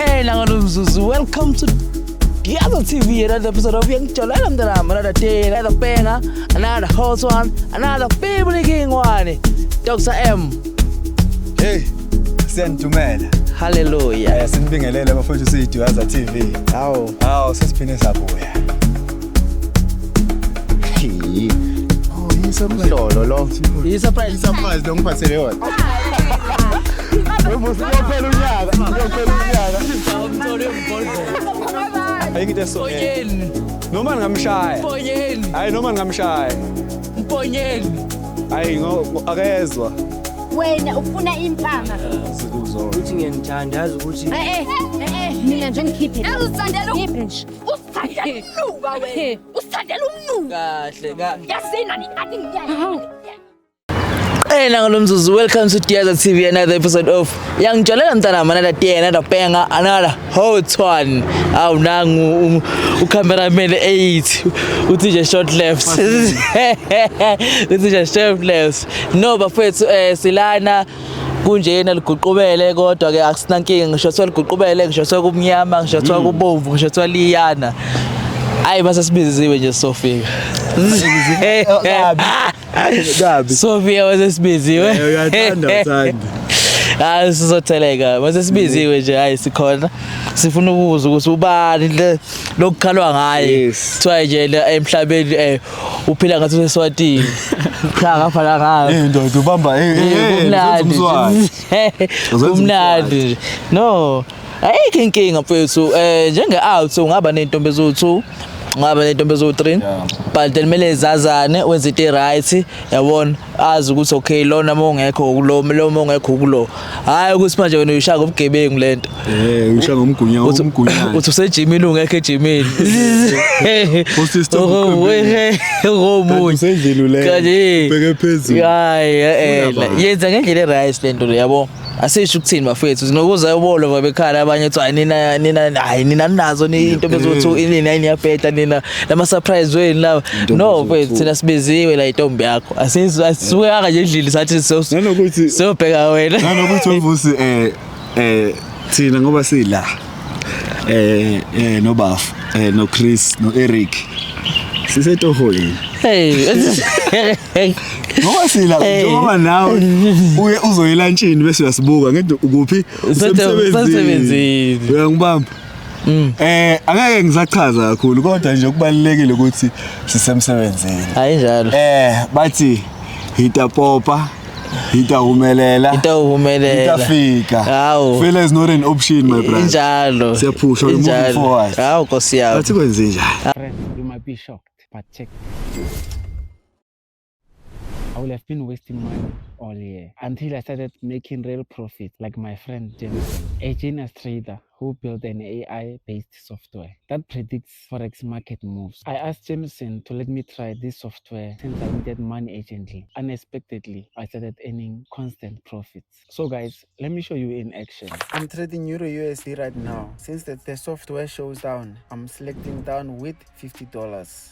Hey, nangalo mzuzu, welcome to Duyaza TV, another episode of Yangijolela Mntanami, another day, another banger, another hot one, another family king one. Dr. M. Hey, siyanidumela. Hallelujah. Sinibingelele bafowethu, siyiDuyaza TV. Hawu. Hawu, sesiphinde sabuya. Oh, yi-surprise. Lolo lo. Yi-surprise. I-surprise lo ngiphathele yona. Uyophela unyaka, uyophela unyaka. Ayikho into eso. Mponyeni. Noma ngingamshaya. Mponyeni. Hayi, noma ngingamshaya. Mponyeni. Hayi, akezwa. Wena ufuna impama. Uthi ngiyanithanda, yazi ukuthi Eh eh, mina nje ngikhiphe. Uzithandela, ngikhiphe nje. Uzithandela umnuka wena. Uzithandela umnuka. Kahle ka. Yazini ani ngiyani. Hey, nangalo mzuzu, welcome to Duyaza TV, another episode of Yangijolela Mntanami, another day, another banger, another hot one. Awu, nangu ucameraman 8, uthi nje short left. Uthi nje short left. No bafethu, silana kunjena liguqubele, kodwa ke akusinankinga, ngisho kuthiwa liguqubele, ngisho kuthiwa kumnyama, ngisho kuthiwa kubomvu, ngisho kuthiwa liyana. Ayi, base sibiziwe nje, sofika. Kabi. Kabi. Sofika base sibiziwe. Uyathanda, uthanda. Hayi, sizotheleka mase sibiziwe nje. Hayi, sikhona, sifuna ukuzwa ukuthi ubani lokukhalwa ngaye. Kuthiwa nje la emhlabeni uphila ngathi useSwatini, cha, ngapha la ngapha. Eh, ndoda, ubamba Kumnandi. umswazi. Uzenza. Kumnandi nje. No, ayikho inkinga mfethu, njenge out ungaba nezintombi eziwu2, ungaba nezintombi eziwu3, but then kumele zazane, wenze into right, yabona, azi ukuthi okay, lona uma ungekho kulo, lo uma ungekho kulo. Hayi ukuthi manje wena uyishaka ubugebengu lento. Usha ngomgunya, umgunya. Uthi usejimini, ungekho ejimini. Uthi isithombe. Omunye. Usendlini ulele. Kanje. Ubheke phezulu. Hayi, Ufuna bani? yenza ngendlela e-right lento le, yabo. Asisho ukuthini bafethu, sinokuza ubolo bekhala abanye ethi, hayi nina, nina, hayi nina, ninazo ni into bezothi inini, hayi niyabheda nina, lama surprise wenu lawa. Intombi No eziwu-two. mfethu, thina sibiziwe la, intombi yakho. Asizwe asisuke kanje endlini sathi so Nanokuthi siyobheka wena. Nanokuthi uVusi, thina ngoba sila noBafu, no Chris, no Eric, sisetohweni. Hey. Ngoba sila Hey. njengoba nawe uye uzoyelantshini bese uyasibuka ngento ukuphi? Usemsebenzini. Uyangibamba. Angeke ngisachaza kakhulu, kodwa nje kubalulekile ukuthi sisemsebenzini. Hayi, njalo. Bathi hitapopa, hitahumelela. Itawuvumelela. Itafika. Hawu. Failure is not an option, my brother. Injalo. Siyaphusha, we're moving Injalo. forward. Hawu, Nkosi yami. Bathi kwenze njani? Friend, you might be shocked, but check. I will have been wasting money all year until I started making real profit, like my friend Jameson, a genius trader who built an AI-based software that predicts forex market moves. I asked Jameson to let me try this software since I needed money urgently. Unexpectedly, I started earning constant profits. So guys, let me show you in action. I'm trading Euro USD right now. Since the software shows down, I'm selecting down with $50.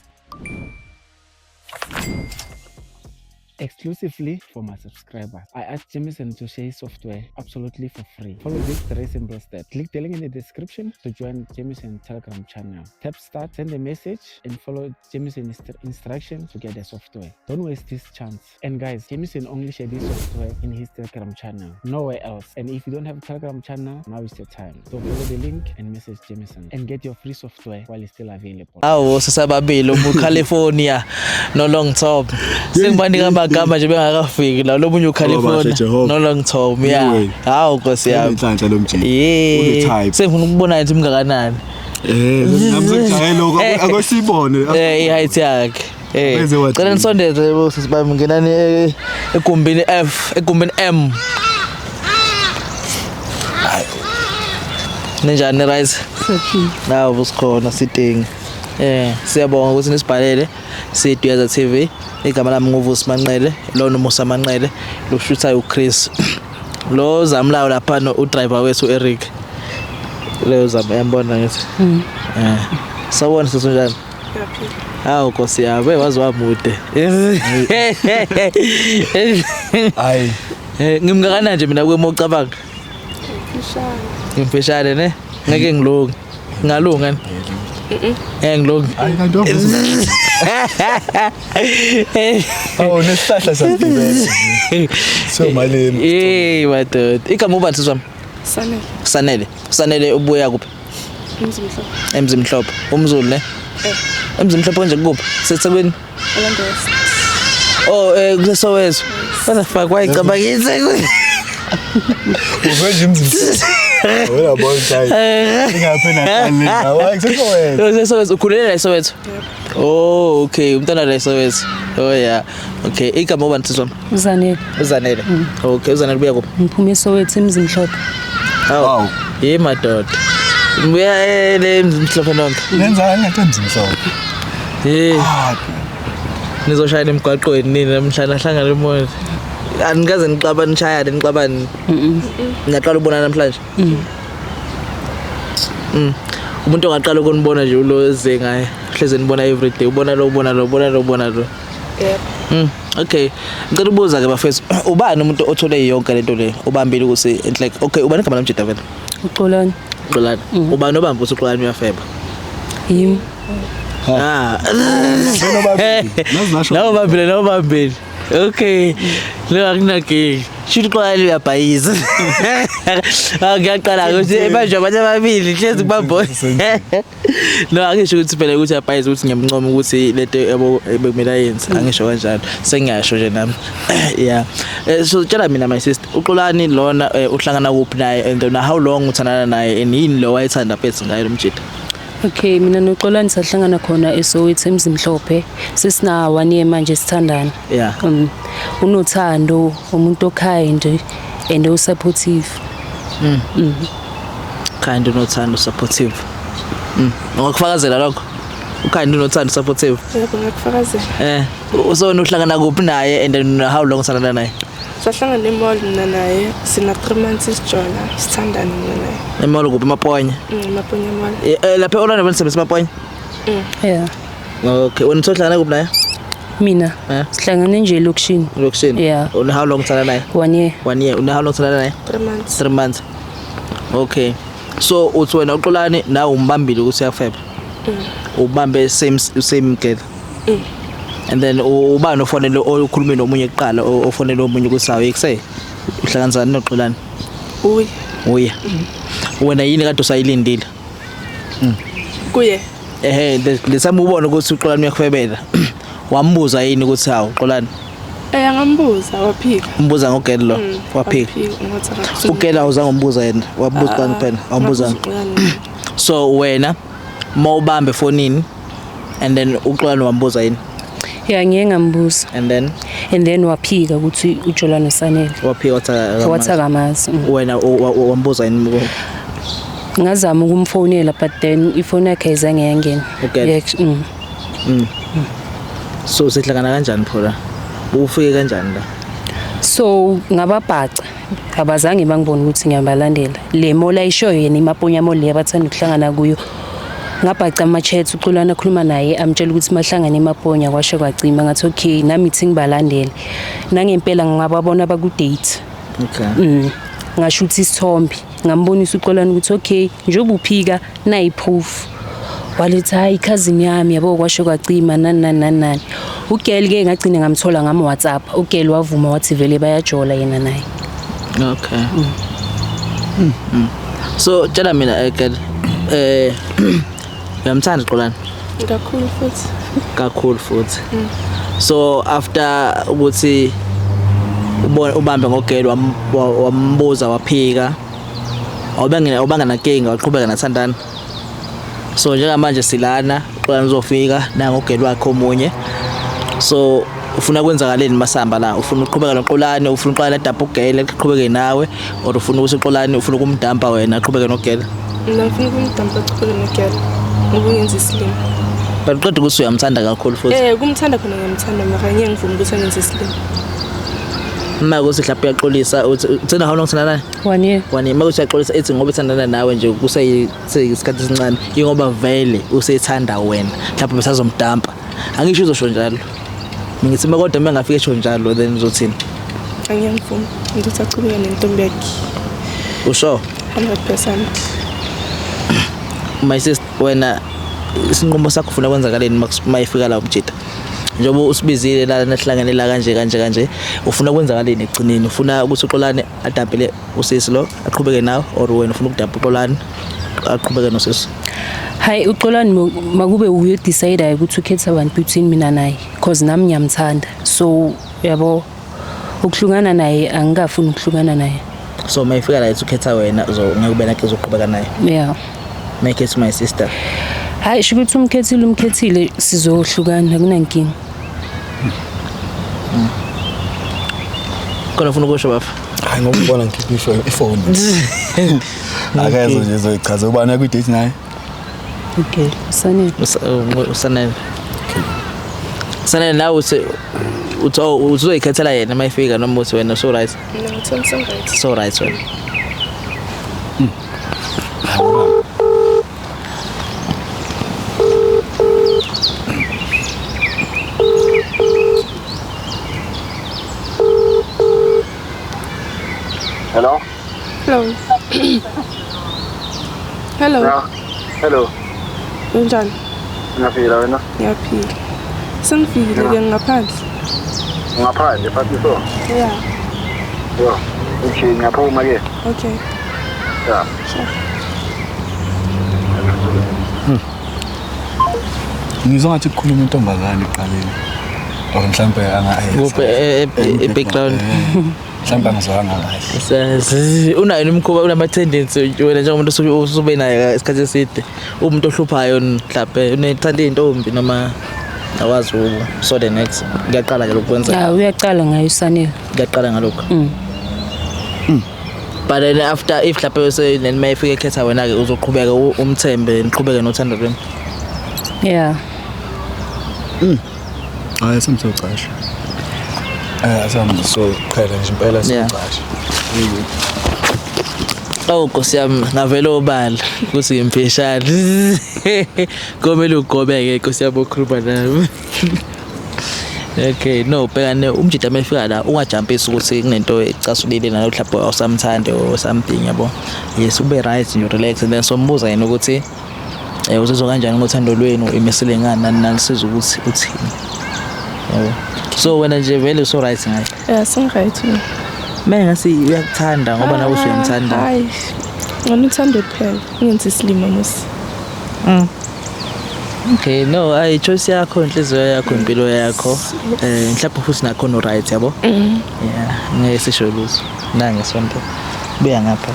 Exclusively for my subscribers, I asked Jameson to share his software absolutely for free. Follow these three simple steps. Click the link in the description to join Jameson Telegram channel. Tap start, send a message, and follow Jameson's instructions to get the software. Don't waste this chance. And guys, Jameson only shared this software in his Telegram channel, nowhere else. And if you don't have a Telegram channel, now is the time. So follow the link and message Jameson and get your free software while it's still available. Awu, sesababili, uCalifornia no Long Top. Sengibanika amagama nje bengakafiki la, lomunye uCalifornia Bahle, Jehova. no Long Top, yeah. Anyway. Hawu, Nkosi yami. Unenhlanhla lo mjini. Une-type. Sengifuna ukubona nje umngakanani. Nami sengijayele lokho, akwesibone. I-height yakhe. Benze wathi- Cela nisondeze bo sisi bami, ngenani egumbini F, egumbini M. Ninjani, right? Nawo busikhona sidinga. Siyabonga ukuthi nisibhalele siDuyaza TV. Igama lami nguVusi Manqele, lona uMusa Manqele, lo shuthayo uChris. Lo zamlawo lapha no udriver wethu Eric. Leyo zam yambona ngithi. Sawubona sisi, njani? Hawu, Nkosi yami, waze wamude. Hayi. Ngimngakanani nje mina kwemo ucabanga? Ngimfishane ne? Ngeke ngilunge. Ngalunga ne? Ngeke ngilunge. Hayi kanti wavuza. Oh, nesihlahla sasibele. So malini. Eh madoda. Igama ubani sisi wami? Sanele. Sanele. Sanele ubuya kuphi? Emzimhlophe. Emzimhlophe. Umzulu ne? Eh. Emzimhlophe nje kuphi? Sethekwini. Orlando West. Oh, kuseSoweto. What the fuck? Why cabangise? Uveze imzimhlophe. Wena boy hayi. Ingaphi nakanini. Hayi kuseSoweto. KuseSoweto ukhulela la eSoweto. Oh, okay. Umntana la eSoweto. Oh yeah. Okay, igama ubani sisi wami? Uzanele. Uzanele. Okay, uzanele ubuya kuphi? Ngiphuma eSoweto eMzimhlophe. Hawu. Ye madoda. Ngibuya le Emzimhlophe nonke. Nenzani ngathi emzimhlophe? Hey, Ah, nizoshayela emgwaqweni nini namhlanje nahlangana emoya. Anikaze nixabane nishayane nixabane. Ngiyaqala ukubona namhlanje. Umuntu ongaqala ukunibona nje ulo eze ngaye. Hleze nibona every day. Ubona lo, ubona lo, ubona lo, ubona lo. Yebo. Okay. Ngicela ukubuza ke bafethu, ubani umuntu othole yonke lento le? Ubambile ukuthi enhle. Okay, ubani igama lamjida vele? Uxolani. Xolani. Ubani obamba ukuthi uXolani uyafeba? Yimi. Ah. Nobabili. Nazi nasho. Nawo bambile, nawo bambile. Okay. Lo akunankinga. Shuthi uXolani uyabhayiza. Ah ngiyaqala ukuthi manje abantu ababili hlezi kubambona. No angisho ukuthi phela ukuthi uyabhayiza ukuthi ngiyamncoma ukuthi lento yabo bekumele ayenze. Angisho kanjalo. Sengiyasho nje nami. Yeah. So tshela mina my sister, uXolani lona uhlangana kuphi naye and then how long uthandana naye and yini lo wayethanda phethe ngaye lo mjida? Okay, mina noXolani sahlangana khona eSoweto eMzimhlophe. Sesina 1 year manje sithandana. Yeah. Unothando, umuntu okind and osupportive. Kind unothando supportive. Ungakufakazela lokho? Ukind unothando supportive. Yebo ngiyakufakazela. So uhlangana kuphi naye and then how long uthandana naye? Sahlangana emall mina naye sina 3 months sijola sithandana mina naye. Emall kuphi eMaponya? Maponya mall. Lapha e-Orlando benisebenzisa eMaponya? Yeah. Okay, wena uthohlangana kuphi naye? Mina Eh? sihlangane nje elokishini. Elokishini. Yeah. Una how long uthandana naye? 1 year. 1 year. Una how long uthandana naye? 3 months. 3 months. Okay. So uthi wena uXolani nawe umbambile ukuthi uyafeba. Ubambe same girl. And then ubani ofonele okhulume nomunye kuqala ofonele omunye ukuthi awu ekuse uhlanganisana noXolani? Uye. Uye. Wena yini kade usayilindile? Kuye. Ehhe, lesami ubona ukuthi uXolani uyakufebela. Wambuza yini ukuthi hawu Xolani? Ngambuza waphika. Umbuza ngogel lo waphika. Ngathi akakusuki. Ugel awuzange umbuza yena, wabuza Xolani kuphela, awumbuza. So wena mawubambe efonini and then uXolani wambuza yini? Yeah, ngiye ngambuza. And then And then waphika ukuthi ujola noSanele. waphika wathi Wathi akamazi. Wena wambuza yini? Ngazama ukumfonela but then ifoni yakhe ayizange yangena. Okay. Yeah, So sihlangana kanjani pho la? Ufike kanjani la? So ngababhaca abazange bangibone ukuthi ngiyabalandela. Le mall ayishoyo yena iMaponya mall le abathanda ukuhlangana kuyo. Ngabhaca ama-chat uXolani akhuluma naye amtshela ukuthi mahlangane eMaponya kwasho kwacima ngathi okay nami ithi ngibalandele. Nangempela ngababona baku-date. Okay. Ngasho ukuthi isithombe ngambonisa uXolani ukuthi okay njengoba uphika nayi proof. Walethi hayi cousin yami yabo kwasho kwacima nani nani nani nani. Ugirl ke ngagcina ngamthola ngam WhatsApp. Ugirl wavuma wathi vele bayajola yena naye. Okay. So tshela mina girl, uyamthanda uXolani? Kakhulu futhi. Kakhulu futhi. So after ukuthi ubambe ngogirl wambuza waphika. Awubangena waqhubeka nathandana. So njengamanje silana uXolani uzofika nangogirl wakhe omunye. So ufuna kwenzakaleni masamba la? Ufuna ukuqhubeka noXolani, ufuna uXolani adampe ugirl aqhubeke nawe, or ufuna ukuthi uXolani ufuna ukumdampa wena aqhubeke nogirl? Mina ngifuna ukumdampa aqhubeke nogirl ngoba ungenza isilima. But uqeda ukuthi uyamthanda kakhulu futhi. Kumthanda khona ngiyamthanda mara ngeke ngivume ukuthi angenze isilima. Uma kuthi mhlawumbe uyaxolisa uthi uthena how long uthandana naye? 1 year. 1 year. Uma kuthi uyaxolisa ethi ngoba uthandana nawe nje kuseyisikhathi esincane ingoba vele usethanda wena mhlawumbe besazomdampa. Angisho uzosho njalo. Ngithi uma kodwa uma ngafika esho njalo then uzothini? Angiyamvuma. Ngizothi aqhubeke nentombi yakhe. Usho? 100%. My sister, wena isinqumo sakho ufuna kwenzakaleni mayifika la umjita? Njengoba usibizile la nahlangane la kanje kanje kanje, ufuna kwenzakaleni ekugcineni? Ufuna ukuthi uXolani adampele usisi lo aqhubeke nawe, or wena ufuna ukudampa uXolani aqhubeke nosisi? Hayi, uXolani makube uye decide ukuthi ukhetha abantu between mina naye, cause nami ngiyamthanda, so yabo ukuhlukana naye angikafuni ukuhlukana naye. So mayifika la ukhetha wena, ngeke ube nakho uzoqhubeka naye? Yeah. Make it my sister. Hayi, sho ukuthi umkhethile, umkhethile, sizohlukana, akunankinga. Khona ufuna ukusho bafa? Hayi, ngokubona ngikhipha ifoni. Akazo nje zoyichaza ubani kwi-date naye. Okay, usanele. Usanele. Sanele, nawe uthi uthi oh, uzoyikhethela yena mayifika noma uthi wena so right? No, it's so right. So right wena. Hello? Hello. Hello. Yeah. Hello. Unjani? Ngiyaphila, wena? Ngiyaphila. Sengifikile ke, ngaphandle. Ngaphandle, phansi so. Yeah. Yo. Okay, ngiyaphuma ke. Okay. Yeah. Sure. Ngizwa ngathi kukhuluma intombazane ekuqaleni. Or mhlambe anga Kuphi e-background? Mhlambe angizwanga kahle. Unayo imikhuba, unama-tendency wena njengomuntu osube naye isikhathi eside, umuntu ohluphayo mhlawumbe unethanda iy'ntombi noma awazi so the next kuyaqala nje lokhu kwenza? Ah, uyaqala ngayo usanele. Kuyaqala ngalokho. But then after, if mhlawumbe then mayifika ekhetha wena-ke, uzoqhubeka umthembe, niqhubeke nothando lwenu? Yeah. Hayi, semsocasha. Asamsoqhela nje impela socasha. Oh Nkosi yami, ngavele obala ukuthi ngimfishane. Komele ugobeke Nkosi yami okhuluma nami. Okay, no, bheka ne umjita mayifika la ungajumpisi ukuthi kunento ecasulile nalo, mhlawumbe awusamthandi or something, yabo. Yes, ube right nje, relax, and then sombuza yena ukuthi uzizwa kanjani ngothando lwenu, imisele ngani, nani nani, sizwe ukuthi uthini. Yabo. So wena nje vele so right ngaye? Yeah, sengi-right mina. Mina ngasi uyakuthanda ngoba nawe usuyamthanda. Hayi. Ngona uthando kuphela. Ungenzi isilima musi. Okay, no, ayi, choice yakho, inhliziyo yakho, impilo yakho. Mhlawumbe futhi nakho no right, yabo. Yeah, ngeke sisho lutho. Nange sonto. Buya ngapha.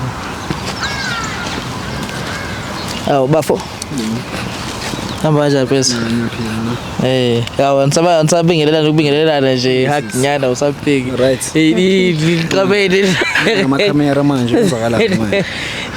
Awu bafo. Hamba kanjani phela? Yawa nisaba nisabingelelana ukubingelelana nje, hug nyana or something. Right. Ngixabene. Amakhamera manje kuzwakala manje.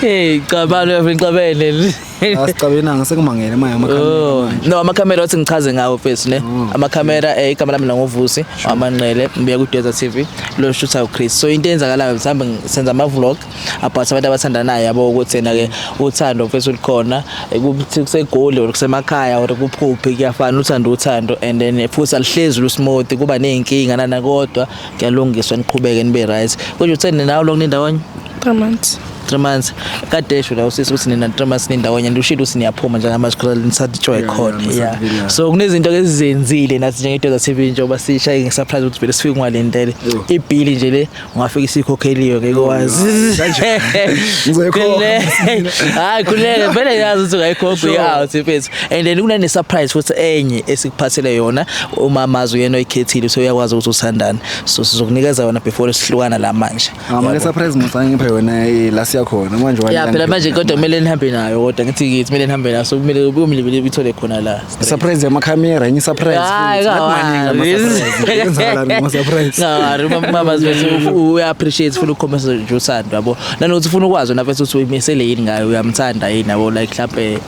Hey, cabalo ngixabene. Asicabenanga, sekumangele manje amakhamera Oh, manje. no, amakhamera othi ngichaze ngawo mfethu ne. Amakhamera, igama lami langovusi amanqele, ngibuya ku Desert TV lo shutha uChris. So into eyenzakalayo, mhlawumbe senza ama vlog about abantu abathandanayo, yabo, ukuthi yena ke uthando mfethu lukhona, ukuthi kuseGoli or kusemakhaya or kuphuphi, kuyafana, uthando uthando, and then futhi alihlezi lu smooth, kuba nezinkinga nana, kodwa kuyalungiswa niqhubeke nibe right. Konje utheni nawe lokhu nindawonye? 3 months. 3 months kade esho la usisi ukuthi nina 3 months nindawonye, and ushilo ukuthi niyaphuma njengamanje because nisatshwe khona. Yeah, yeah, so kunezinto ezizenzile nathi njenge-Desert TV, njengoba sishaye nge-surprise ukuthi vele sifike ungalindele ibhili nje le, ungafika isikhokheliwe, ngeke wazi. Ngizoyikhokha. Hayi, khululeka vele, yazi ukuthi ungayikhokha uyi-out mfethu. And then kunane-surprise futhi enye esikuphathele yona, umamazi uyena oyikhethile, so uyakwazi ukuthi uthandane, so sizokunikeza yona before sihlukana la manje. Manje surprise musa ngiphe yona la siya khona manje wena. Ya phela manje, kodwa kumele nihambe nayo, kodwa ngithi ngithi kumele nihambe nayo, so kumele uyithole khona la. Surprise yamakhamera, enye surprise. Hayi, futhi. Ngathi maningi ama-surprise. Kwenzakalani ngama-surprise? Ngari mama mfethu uya appreciate, ufuna ukukhombisa nje uthando, yabo, nanokuthi ufuna ukwazi wena mfethu ukuthi uyimisele yini ngayo, uyamthanda yini, yabo, like mhlambe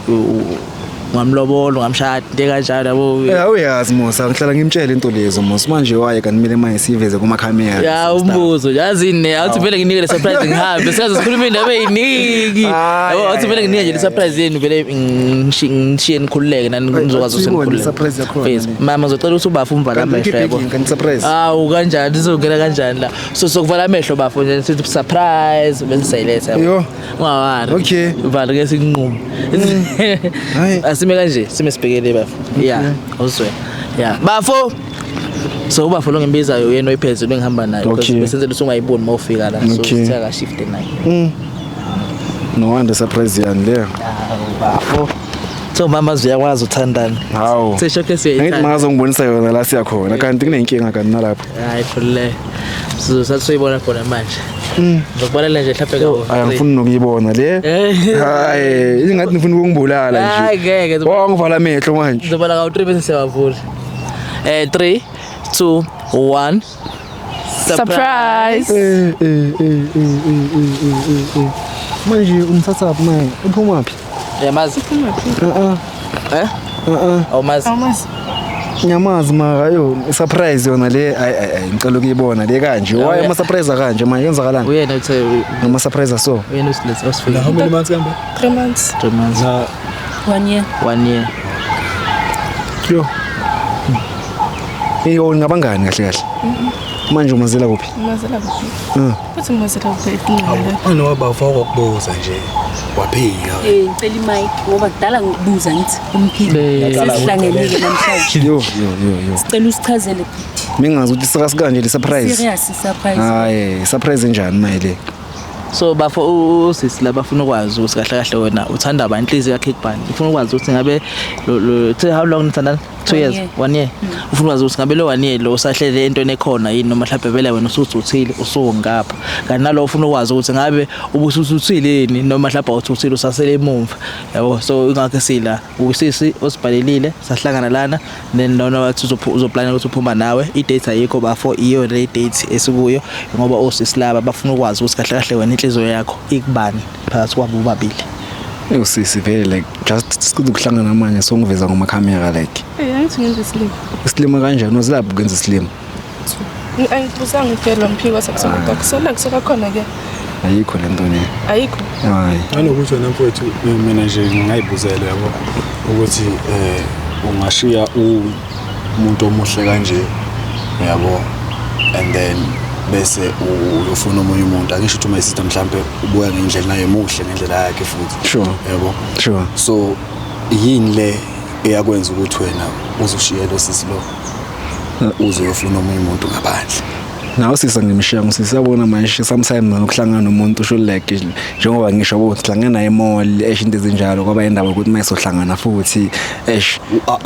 Ungamlobola, ungamshada, into kanjalo yabo. Eh, uyazi Musa, ngihlala ngimtshela into lezo Musa. Manje waye kanti kumele manje siyiveze kumakhamera. Ya, umbuzo yazini ne, awuthi vele nginike le surprise ngihambe, sikaze sikhulume indaba eziningi. Yabo, awuthi vele nginike nje le surprise yenu, vele ngishiye nikhululeke nani, nizokwazi ukuthi Asiyibone nikhululeke. surprise yakhona Yes. le. Mama, ngizocela ukuthi ubafu umvale Kanti amehlo, yabo. ikhiphe kanti surprise. Awu, kanjani sizongena kanjani la? So sokuvala amehlo bafo nje, sithi surprise bese siyayiletha, yabo. Yo. Ungawari. Okay. Vala ke sinqume. Hayi. Asime kanje, sime sibhekele bafo. Yeah, awuzwe. Yeah. Bafo. So ubafo lo ngimbizayo uyena oyiphezulu engihamba naye because Okay. besenzela ukuthi ungayiboni uma ufika la. So Okay. sithe aka shift naye. No wonder surprise yani leyo. Bafo. So mama uyakwazi uthandana. Hawu. Sesho ke Ngithi siyayithanda. makazongibonisa yona la siyakhona kanti kunenkinga kanti nalapho. Hayi, khulule. Sizosathi khona manje. Ngizokubalela nje mhlawumbe ka. Hayi, angifuni nokuyibona le. Eh. Hayi, ingathi nifuna ukungibulala Hayi, nje. ngeke. Wangivala amehlo manje. Ngizobala ka 3 bese siyavula. 3 2 1. Surprise. Eh eh eh eh eh eh eh. Manje umthathaphi manje? Uphumaphi? Uyamazi? Eh. Eh? Eh. Awumazi? Awumazi? Ngiyamazi mara yo, surprise yona le. Ay ay ay, ngicela ukuyibona le kanje. Why ama surprise kanje manje, yenzakalani? Uyena uthe Ama surprise so. Uyena usilethe osifike. How many months kambe? 3 months. 3 months. 1 year. 1 year. Yo. Iyo ngabangani kahle kahle. Manje umazela kuphi? Umazela kuphi? Futhi umazela kuphi? Anoba wakubuza nje. Waphika. Eh, ngicela imic ngoba kudala ngikubuza ngithi umphile. Sesihlangenile namhlanje. Yo yo yo yo. Sicela usichazele bhuti. Mingazi ukuthi sika kanje le surprise. Serious surprise. Hayi, surprise enjani manje le? So bafo, usisi la bafuna ukwazi ukuthi kahle kahle wena uthanda abantu, inhliziyo yakhe ikubani. Ufuna ukwazi ukuthi ngabe lo how long nithandana? 2 One years, year. 1 year. Ufuna ukwazi ukuthi ngabe lo 1 year lo usahlele entweni ekhona yini, noma mhlawumbe vele wena usuzuthile usungapha. Kanti nalo ufuna ukwazi ukuthi ngabe ubususuthile yini, noma mhlawumbe awuthuthile usasele emumva. Yabo, so ingakho sila usisi osibhalelile sahlangana lana, then lona wathi uzoplana ukuthi uphuma nawe. I-date ayikho bafo, iyo le date esikuyo ngoba osisi laba bafuna ukwazi ukuthi kahle kahle wena inhliziyo yakho ikubani phakathi kwabo bobabili. Usisi vele like just sikuthi ukuhlangana manje songiveza ngomakhamera like. Eh, angithi ngenza isilima. Isilima kanjani? Uzilaphi ukwenza isilima? Angibuzanga phela umphiko sakusona. So la kusoka khona ke. Ayikho le nto le. Ayikho. Hayi. Nanokuthi wena mfowethu, mina nje ngingayibuzela yabo ukuthi ungashiya umuntu omuhle kanje yabo, and then bese uyofuna omunye umuntu. Akisho ukuthi my sister mhlambe ubuya ngendlela naye emuhle ngendlela yakhe futhi. Sure. Yabo. Sure. So yini le eyakwenza ukuthi wena uzoshiya lo sisi lo uzofuna omunye umuntu ngaphandle? Nawe sisa ngimshiya ngusisi, yabona manje sometimes nokuhlangana nomuntu usho like njengoba ngisho ukuthi sihlangana naye emall, esho into ezinjalo, kwaba indaba ukuthi mase sohlangana futhi esho.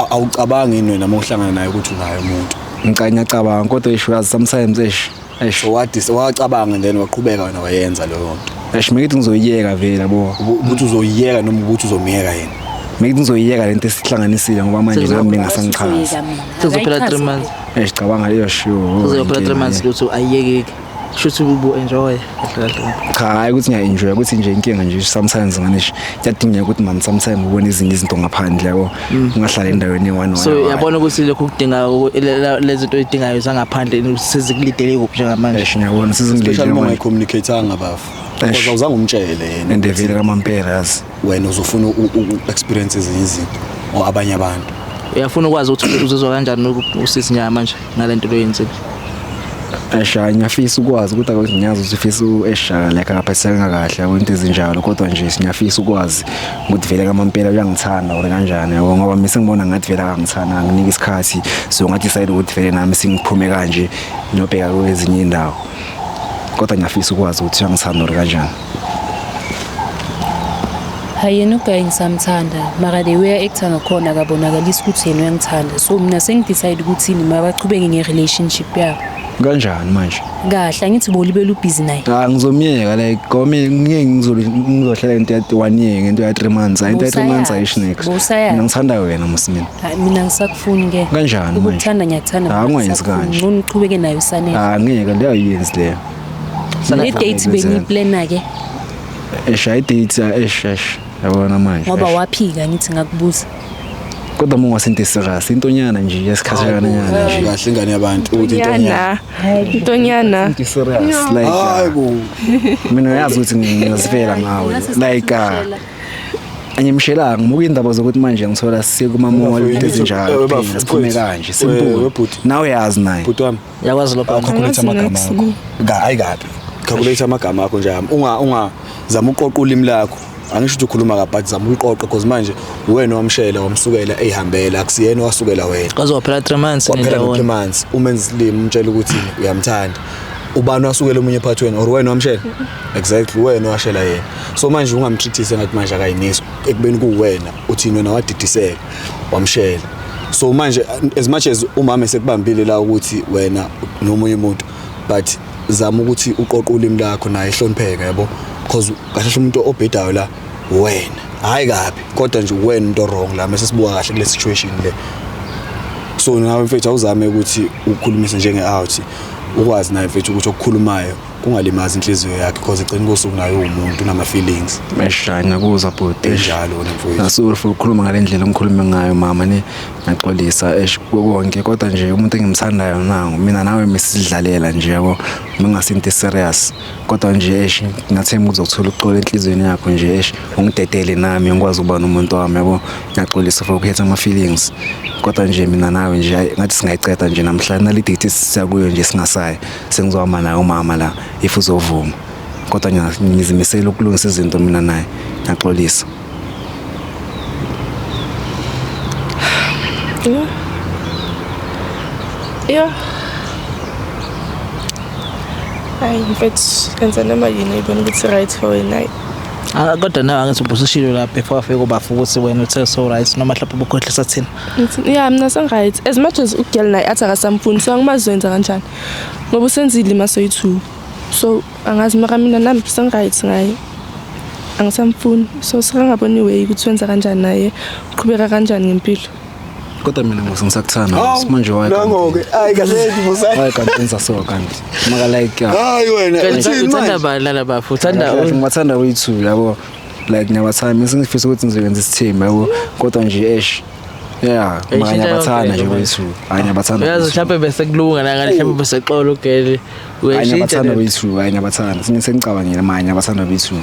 Awucabangi yini wena uma uhlangana naye ukuthi unaye umuntu? Ngicabanga kodwa esho yazi sometimes esho esho. So wacabanga and then waqhubeka wena wayenza leyo nto. Esho mekithi ngizoyiyeka vele yabo. Ukuthi uzoyiyeka noma ukuthi uzomiyeka yena? Mekithi ngizoyiyeka lento esihlanganisile ngoba manje nami bengasangichazi. Sezophela 3 months. Esho cabanga leyo sho. Sezophela 3 months ukuthi ayiyekeki. Shuthi ubu enjoy kahle kahle. Cha, hayi ukuthi ngiya-enjoy, ukuthi nje inkinga nje sometimes ngane kuyadingeka ukuthi man sometimes ubone ezinye izinto ngaphandle yabo, ungahlala endaweni eyi-one. So uyabona ukuthi lokhu kudinga lezi zinto oyidingayo zangaphandle sezikulidele kuphi njengamanje? Eish, ngiyabona Especially sezingilidele uma manje. ungayicommunicate-anga bafo. Because awuzange umtshele yena. And vele kamampela yazi. Wena uzofuna u-experience ezinye izinto or abanye abantu. Uyafuna ukwazi ukuthi uzizwa kanjani usisi njengamanje ngale nto loyenzile? Eish, hayi, ngiyafisa ukwazi ukuthi akwazi, ngiyazi ukuthi ufisa esha like akaphathekanga kahle yabo, into ezinjalo, kodwa nje ngiyafisa ukwazi ukuthi vele kamampela uyangithanda or kanjani yabo, ngoba mina sengibona ngathi vele akangithanda, anginike isikhathi, so ngathi decide ukuthi vele nami sengiphume kanje ngiyobheka kwezinye indawo, kodwa ngiyafisa ukwazi ukuthi uyangithanda or kanjani. Hayi, yena uguy ngisamthanda, mara the way a-acta ngakhona akabonakalisi ukuthi yena uyangithanda, so mina sengidecide ukuthi mabachubeke nge-relationship yabo. Kanjani manje? Kahle, angithi bolibele ubhizi naye. Ah, ngizomiyeka like ngome ngeke ngizohlela into ya 1 year ngento ya 3 months, into ya 3 months ayisho next. Bowusayaphi? Mina ngithanda wena musi mina. Hayi, mina ngisakufuni ke. Kanjani manje? Ukukuthanda ngiyakuthanda. Ah, ungayenzi ngisakufuni. kanje. Ngcono uchubeke nayo usanele. Ah, ngeke leyo ayiyenzi leyo. Le date beniyiplana ke? Eish, hayi date, eish eish. Yabona manje. Ngoba eish. waphika ngithi ngakubuza. Kodwa uma ungasinto serious, intonyana nje yesikhashana nyana nje. Kahle ingane yabantu ukuthi intonyana. Intonyana. Into serious like Hayi bo. Mina uyazi ukuthi ngiyazifela ngawe. Like angimshelanga muke indaba zokuthi manje ngithola sikuma mall into ezinjalo. Siphume kanje simple. Nawe uyazi naye. Bhuti wami. Yakwazi lokho. Calculate amagama akho. Hayi kabi. Calculate amagama akho nje unga zama uqoqa ulimi lakho. Angisho ukuthi ukhuluma kabi but zama uqoqa because manje wena wamshela wamsukela eyihambela akusiyena wasukela wena. Kwaze waphela 3 months Waphela 3 months umenza isilima umtshela ukuthi uyamthanda. Ubani wasukela omunye phakathi wena or wena wamshela? Exactly, wena washela yena. So manje ungamtreatise ngathi manje akayiniswa ekubeni kuwena uthini wena wadidiseka wamshela. So manje as much as umama esekubambile la ukuthi wena nomunye umuntu but zama ukuthi uqoqe ulimi lakho naye ehlonipheke yabo because kahle umuntu obhedayo la wena hayi kabi kodwa nje wena into wrong la mase sibuka kahle kule situation le. So nawe mfethu awuzame ukuthi ukhulumise njenge out ukwazi naye mfethu ukuthi okukhulumayo kungalimazi inhliziyo yakhe because egcina kosuku naye umuntu unama feelings. Meshana ngiyakuzwa bhuti. Enjalo wena mfowethu. Nasuri for ukukhuluma ngale ndlela ongikhulume ngayo mama ne ngaxolisa eish konke kodwa nje umuntu engimthandayo nangu mina nawe misidlalela nje yabo mingasinto serious kodwa nje eish ngathemba uzothola uxolo enhlizweni yakho nje eish ungidedele nami ngikwazi ukuba nomuntu wami yabo ngiyaxolisa for ukhetha ama feelings kodwa nje mina nawe nje ngathi singayiceda nje namhlanje nale date siya kuyo nje singasayi sengizohamba naye umama la if uzovuma kodwa ngizimisela ukulungisa izinto mina naye ngiyaxolisa. Yeah. Hayi mfethu enza noma yini ibona ukuthi right for wena. Kodwa nawe angithi ubusishilo la before afike kubafu ukuthi wena uthe so right noma mhlawumbe ubukhohlisa thina. Yeah, mina sengi-right as much as ugirl naye athi akasamfuni so angimazi wenza kanjani ngoba usenzile masoyi-2 so angazi mara mina nami sengi-right ngaye angisamfuni so sekangaboni way ukuthi wenza kanjani naye uqhubeka kanjani ngempilo. Kodwa mina ngisakuthanda manje why nangoke hayi kahle nje why kanti wenza so kanti maka like hayi wena uthanda bani lana bafu uthanda ngibathanda wethu yabo like ngiyabathanda ngifisa ukuthi ngizoyenza isithembu yabo kodwa nje eish yeah maka ngiyabathanda nje wethu hayi ngiyabathanda uyazi mhlawumbe bese kulunga la kanti mhlawumbe bese xola ugele uyashintsha wethu hayi ngiyabathanda sengicabangile manje ngiyabathanda wethu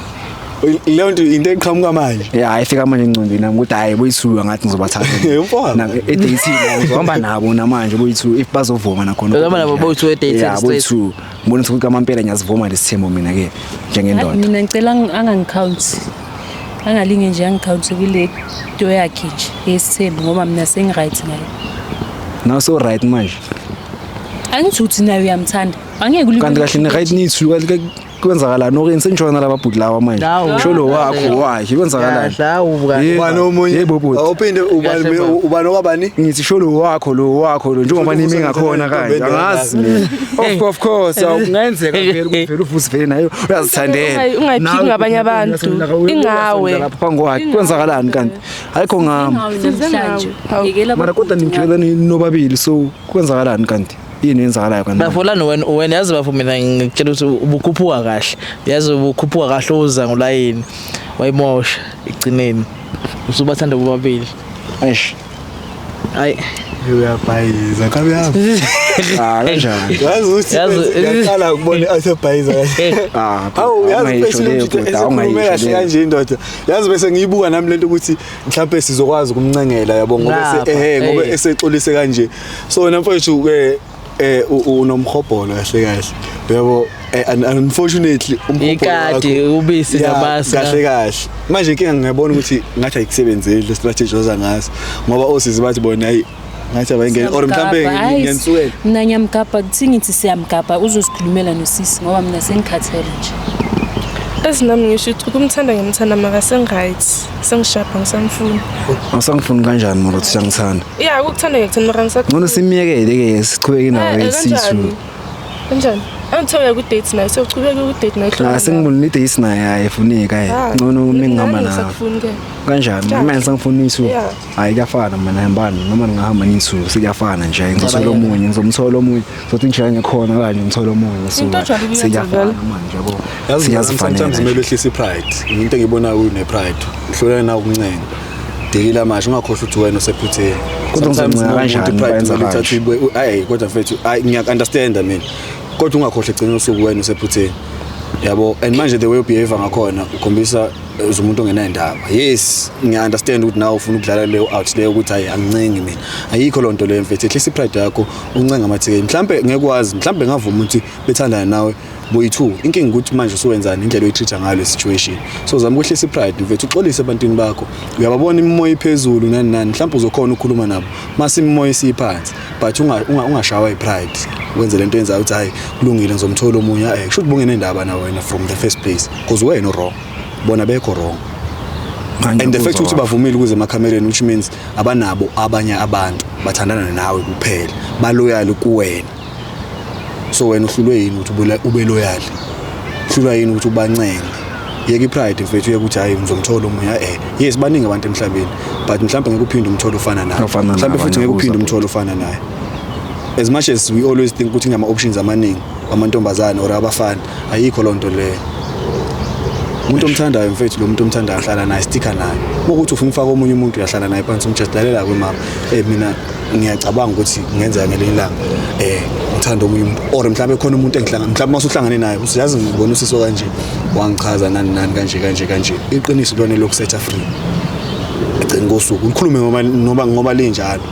leyo nto into eqhamuka manje. Yeah, ayifika manje engcondweni nami ukuthi hayi boyithu ngathi ngizobathatha. Mfowethu e-dating ngizohamba nabo namanje boyithu if bazovuma nakhona. Uzohamba nabo boyithu e-dating straight. Boyithu ngibona ukuthi kamampela ngiyazivuma lesithembu mina ke njengendoda. Mina ngicela angangicount. Angalinge nje angicount kule nto yakhe nje yesithembu ngoba mina sengi-right ngayo. Now so right manje. Angithi uthi naye uyamthanda. Angeke ulibone. Kanti kahle ni right nithu kanti kwenzakalani orini sengijona laba bhuti lawa manje sholo wakho wakhe kwenzakalani ubani omunye awuphinde ubani ubani okwabani ngithi sholo wakho lo wakho lo njengoba nimi ngakhona kanje angazi mina of course awungenzeka vele kuvela uvusi vele naye uyazithandela ungayiphiki ngabanye abantu ingawe lapha phambi kwakhe kwenzakalani kanti ayikho ngami mara kodwa nijwayele nobabili so kwenzakalani kanti yini yenzakalayo kanti bafolana wena wena yazi bafo mina ngikutshela ukuthi ubukhuphuka kahle yazi ubukhuphuka kahle uza ngolayini wayimosha igcineni usubathanda bobabili eish hayi uyabhayiza kabi yami ah kanjani yazi ukuthi ngiyaqala ukubona asebhayiza kahle awu yazi bese ukhulume kahle kanje indoda yazi bese ngiyibuka nami lento ukuthi mhlawumbe sizokwazi ukumncengela yabo ngoba ngoba esexolise kanje so wena mfowethu ke unomhobholo kahle kahle yabo unfortunately umhobholo ikati ubisi namasi kahle kahle manje inkinga ngiyabona ukuthi ngathi ayikusebenzeli le strategy oza ngaso ngoba osisi bathi bona hayi ngathi abayingena or mhlambe ngiyanisukela mina ngiyamgabha kuthi ngithi siyamgabha uzosikhulumela nosisi ngoba mina sengikhathele nje ezinami ngisho ukuthi ukumthanda ngimthanda maka sengi-right sengishapha ngisamfuni. Awusangifuni kanjani mara uthi siyangithanda? Yeah, ukukuthanda ngiyakuthanda mara ngisakufuni. Ngcono simyekele ke siqhubeke nawe esithu. Kanjani? Angithe uya ku-date naye, sewuchubeke ku-date naye. La sengibona i-date naye ayifuneki hayi. Ngcono uma ngihamba nawe. Ngisakufuni ke. Kanjani? Mina ngisangifuna ithu. Hayi kuyafana mina hambani noma ngingahamba nithu sikuyafana nje. Ngizothola omunye, ngizomthola omunye. Sothi ngishaye ngikhona kanje ngithola omunye. So siyafana manje yabo. Siyazifanele. Sometimes kumele uhlise i-pride. Into engiyibonayo une-pride. Uhluleka na ukuncenga. Dekile amasha, ungakhohlwa ukuthi wena usephutheni. Kodwa Sometimes ngizoncenga uma umuntu kanjani pride bayenza kumele kanje? uthathe hayi kodwa mfethu, hayi ngiyaku-understanda mina, kodwa ungakhohlwa egcineni usuku wena usephutheni, yabo. And manje the way ubehave ngakhona ukhombisa umuntu ongenandaba. Yes, ngiya-understand ukuthi nawe ufuna ukudlala leyo out leyo ukuthi hayi angincengi mina, ayikho loo nto leyo mfethu. Ehlisa i-pride yakho, uncenga amathikeni. Mhlampe ngekwazi, mhlampe ngavuma ukuthi bethandane nawe boyi-two. Inkinga ukuthi manje usuwenzani, indlela oyi-treat-a ngayo le situation. So zama ukwehlisa i-pride mfethu, uxolise ebantwini bakho. Uyababona imimoya iphezulu nani nani, mhlawumbe uzokhona ukukhuluma nabo mase imimoya isiphansi, but ungashawa i-pride wenze lento yenzayo ukuthi hayi kulungile ngizomthola omunye. Kusho ukuthi bungenendaba na wena from the first place, because wena wrong, bona bekho wrong. And the fact ukuthi bavumile ukuze emakhamereni, which means abanabo abanye abantu, bathandana nawe kuphela, baloyal kuwena. So wena uhlulwe yini ukuthi ube loyal? Uhlulwa yini ukuthi ubancenge? Yeka i-pride mfethu, uyeke ukuthi hayi ngizomthola omunye. Yes, baningi abantu emhlabeni, but mhlawumbe ngeke uphinde umthole ofana naye, mhlawumbe futhi ngeke uphinde umthole ofana naye. As much as we always think ukuthi kunama options amaningi amantombazane or abafana, ayikho loo nto leyo. Umuntu omthandayo mfethu, lo muntu omthandayo hlala naye, sticka naye. Uma ukuthi ufuna ufaka omunye umuntu, uyahlala naye phansi, umjadalela kwemama. Mina ngiyacabanga ukuthi kungenzeka ngelinye ilanga ngithanda omunye umuntu, or mhlawumbe khona umuntu engihlangana, mhlawumbe masuhlangane naye usiyazi ngibona usiso kanje, wangichaza nani nani kanje kanje kanje. Iqiniso lona lokusetha free egcini kosuku ukhulume ngoba ngoba linjalo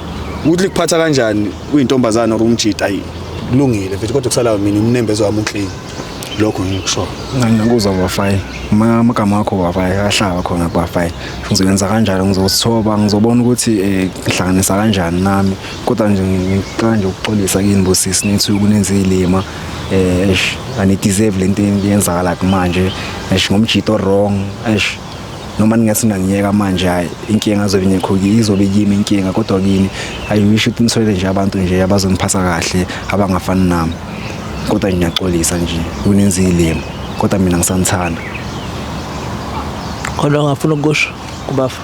ukuthi likuphatha kanjani uyintombazana or umjita, ayi kulungile mfethu, kodwa kusala mina umnembezo wami uclean. Lokho ngikusho. Ngiyakuzwa bafai, amagama akho bafai ahlaba khona bafai. Ngizoyenza kanjalo, ngizosithoba, ngizobona ukuthi ngihlanganisa kanjani nami. Kodwa nje ngiqala nje ukuxolisa kini bosisi, nithi ukunenza ilima. Eish, ani deserve lento eyenzakala kumanje. Eish, ngomjito wrong. Eish, noma ningathi nangiyeka manje, hayi inkinga azobe ngekho izobe kimi inkinga, kodwa kini I wish ukuthi nithole nje abantu nje abazoniphatha kahle abangafani nami. Kodwa ngiyaxolisa nje kunenza ilimo, kodwa mina ngisanithanda. Khona ongafuna ukusho kubafa?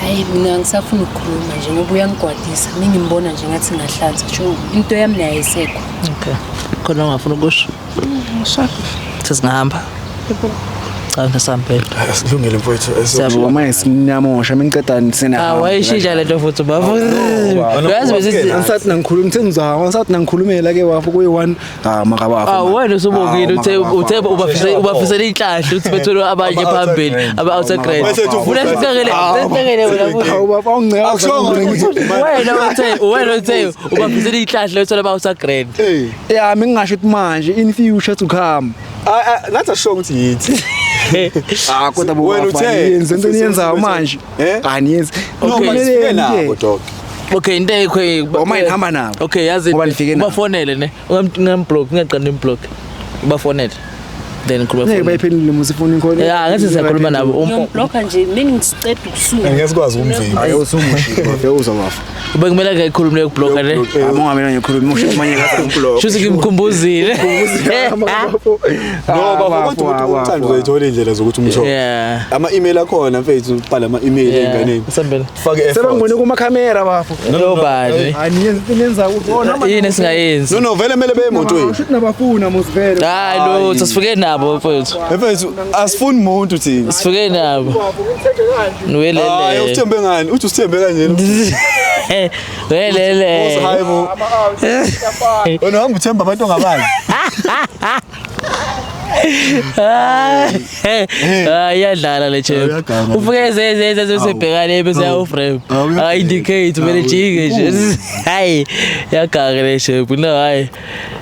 Hayi mina ngisafuna ukukhuluma nje ngoba uyangigwadisa. Mina ngimbona nje ngathi ngahlanza nje into yami naye ayisekho. Okay. Khona ongafuna ukusho? Sesingahamba. Cha ngisahambela. Silungile mfowethu. Siyabonga manje siniyamosha mengiceda nisena. Ah wayishintsha lento futhi bafo. Uyazi bese angisathi nangikhuluma ngithe ngizama, angisathi nangikhulumela ke wafo kuyi one. Ah makabafa. Ah wena usubongile uthe uthe ubafisela inhlanhla uthi bethole abanye phambili aba outside grade. Ufuna sicakele sicakele wena futhi. Awubafa ungincela. Wena uthe ubafisela inhlanhla uthole aba outside grade. Yeah, mina ngingasho ukuthi manje in future to come. Ngathi asho ukuthi yithi. Ah kodwa Wena uthe yenze into eniyenzayo manje. Aniyenzi. No, manje nabo dog. Okay, into ekho Uma ngihamba nabo. Okay, yazi Ngoba nifike nabo. ubafonele ne. Ungamblock, ungaqali umblock. Ubafonele. Then khuluma Ngeke phone. bayiphendule musi ifoni ikhona. Yeah, ngathi siyakhuluma nabo. Ngiyomblocka nje mina ngisiceda ukusuka. Ngeke sikwazi ukumvimba. Hayi usumushilo, uyawuzwa bafa. Ube kumele ke ikhulume yokublocker ne. Amonga mina ngikhuluma usho manje ngathi ngiblock. Shuthi ngimkhumbuzile. No bafo, kodwa umuntu umthando uzoyithola indlela zokuthi umthole. Yeah. Ama email akhona mfethu, ubhala ama email enganeni. Sambela. Fake effort. Sebangibone kuma camera bafo. Nobani. Aniyenzi nenza ukuthi oh noma Yini esingayenzi? No no, vele mele beye emotweni. Shuthi nabafuna musi vele. Hayi lutho, sifike nabo mfethu. Mfethu asifuni umuntu thina. Sifike nabo. Hayi Welele. usithembe ngani? Uthi usithembe kanjena. Welele. Hayi bo. Wena uhamba uthemba abantu ongabazi. Hayi iyadlala le chef. Uyaganga. Ufike zeze sebhekane bese ya frame. Hayi indicate vele jike nje. Hayi yaganga le chef. No hayi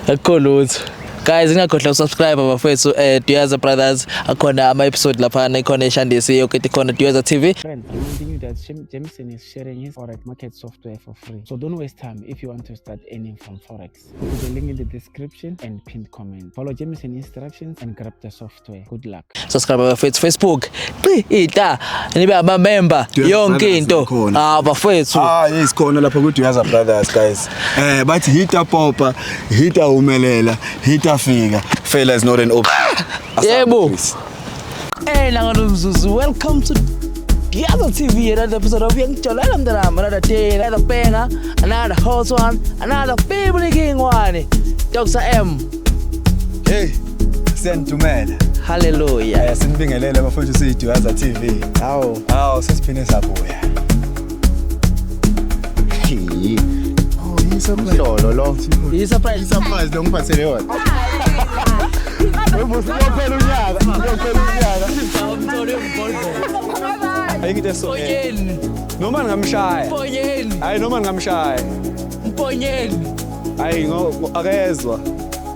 akukho lutho. Guys, ningakhohlwa usubscribe bafethu Duyaza Brothers, akhona ama episode lapha, ikhona eshandisi yonke ikhona Duyaza TV. Friends, reminding you that Jameson is sharing his Forex market software for free. So don't waste time if you want to start earning from Forex. Go to the link in the description and pinned comment. Follow Jameson instructions and grab the software. Good luck. Subscribe bafethu Facebook. Qi ita nibe ama member yonke into. Ah bafethu. Ah yes, khona lapha ku Duyaza Brothers guys. Bathi hita popa, hita umelela, hita fika. Failure is not an option. Yebo. Hey ngalomzuzu, welcome to Duyaza TV, another episode of Yangijolela Mntanami, another day, another banger, another hot one, another family king one. Dr. M. Hey, siyandumela. Hallelujah. Sinibingelele bafowethu, siyiDuyaza TV. Hawu. Hawu, sesiphinde sabuya. Umhlolo lo. I-surprise. I-surprise lo ngiphathele yona. Uyophela unyaka, uyophela unyaka. Ayikho into eso. Mponyeni. Noma ningamshaya. Mponyeni. Hayi, noma ningamshaya. Mponyeni. Hayi, akezwa.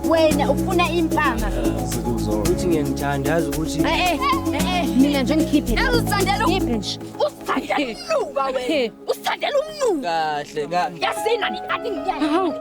Wena ufuna impama. Uthi ngiyangithanda, yazi ukuthi Eh eh, mina nje ngikhiphe. Uzithandela nje. Usithandela umnuka wena. Usithandela umnuka. Kahle kahle. Yazini ani ani.